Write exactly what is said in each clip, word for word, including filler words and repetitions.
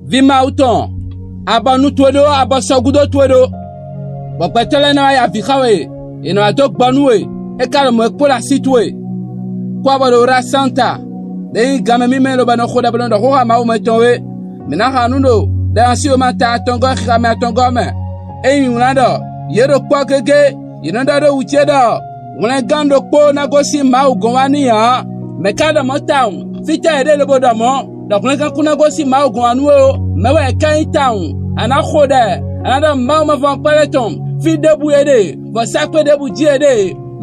Vǐ Mawu tɔn, abɔ nu towe ɖó, abɔ sɔgúdo towe ɖó, bɔ gbɛtɔ́ lɛ́ɛ ná wá ya avǐ xá we; yě nɔ wá dó gbɔ nú we; é ka ɖo mɔ̌ e kpo ɖo así towe. Kú abɔ ɖo Rasanta, ɖě nyí ganmɛ mímɛ́ lobɔ è nɔ xo ɖɛ bó nɔ ɖɔ xóxá Mawu mɛ tɔn é. Mǐ ná xa nǔ ɖo ɖɛmasíwéma ta atɔngɔ́ xixa mɛ atɔngɔ́ ɔ́ mɛ. Ényí mǐ wlán ɖɔ yě ɖo kpɔ́ gégé, yě nɔ ɖɔ ɖó wǔ ce ɖɔ hwlɛngán ɖokpó ná gosín Mawu gɔ́n wá n'i ǎ. Mɛ̌ ka ɖɔ mɔ̌ tawun? Fítɛ́ yě ɖe lobo ɖɔ mɔ̌ ɖɔ hwlɛngán kún ná gosín Mawu gɔ́n wá nú we ó? Mɛ̌ wɛ è ká nyí tawun? A nǎ xo ɖɛ, a nǎ ɖɔ Mawu mavɔ́nkpɛ́lɛ tɔn, fí ɖěbǔ è ɖe, vɔ̌sákpe ɖěbǔ jí è ɖe,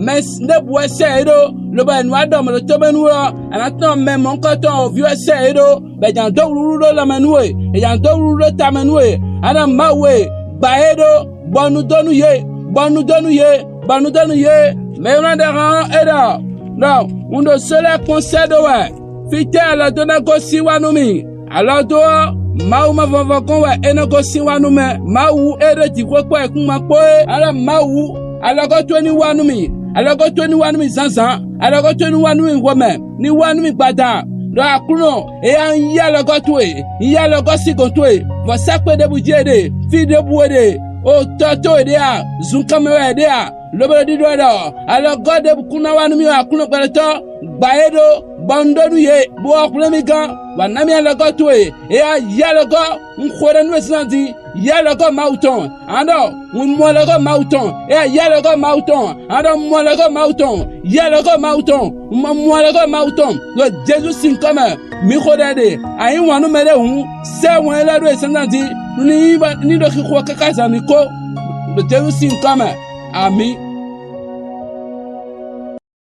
mɛ ɖěbǔ wɛ sɛ yě ɖó, lobo è nǔ wá ɖɔ mɔ̌ ɖo tó mɛ nú we ɔ́, a nǎ tunwun mɛ mɔ̌hunkɔtɔn wǒví wɛ sɛ yě ɖó, bɔ è jǎ dó wlúwlú ɖó lanmɛ nú we; è jǎ dó wlúwlú ɖó tamɛ nú we. A nǎ Mawu e, gba yě ɖó, bɔ nu dó nú yě, bɔ nu dó nú yě, bɔ nu dó nú yě. Mɛ e wlán ɖɛ hɔn ɔ́, é ɖɔ ɖɔ un ɖo só lɛ́ɛ kpɔ́n sɛ́ ɖó wɛ. Fítɛ́ alɔ dó ná gosín wá nú mì? Alɔ dó ɔ́, Mawu mavɔvɔ gɔ́n wɛ é nɔ gosín wá nú mɛ. Mawu e ɖo jǐxwé kpó ayǐkúngban kpó é, a ɖɔ Mawu, alɔgɔ́ towe ní wá nú mì, alɔgɔ́ towe ní wá nú mì zǎnzǎn, alɔgɔ́ towe ní wá nú mì hwemɛ, ní wá nú mì gbada. Ɖɔ Aklúnɔ, éyɛ́ ɔ́, un yí alɔgɔ́ towe, un yí alɔgɔ́ sín gɔ̌n towe, vɔ̌sákpe ɖěbǔ jí è ɖe, fí ɖěbǔ è ɖe, o tɔ towe ɖe a, zunkanmɛ wɛ è ɖe a? Lobo ɖo ɖiɖɔ wɛ ɖɔ alɔgɔ́ ɖěbǔ kún ná wá nú mì wɛ Aklúnɔ gbɛɖɔtɔ́, gbǎ é ɖó, bɔ un ɖó nú yě, bó wá hwlɛ́n mì gán, wǎ ná mì alɔgɔ́ towe. Éyɛ́ ɔ́, yí alɔgɔ́, un xo ɖɛ nú we zán din, yí alɔgɔ́ Mawu tɔn. A ɖɔ un mɔ alɔgɔ́ Mawu tɔn. Éyɛ́ ɔ́, yí alɔgɔ́ Mawu tɔn. A ɖɔ un mɔ alɔgɔ́ Mawu tɔn. Yí alɔgɔ́ Mawu tɔn. Un ma mɔ alɔgɔ́ Mawu tɔn. Ɖo Jezu sín nyǐkɔ mɛ, mi xo ɖɛ ɖe. A yí wǎn nú mɛɖé hǔn, sɛ́ wɛn élɔ́ ɖó e zán din, nú ní nyí bɔ ní ɖo xixo ɔ́ káká zǎn ní kó. Ɖo Jezu sín nyǐkɔ mɛ. Amǐ.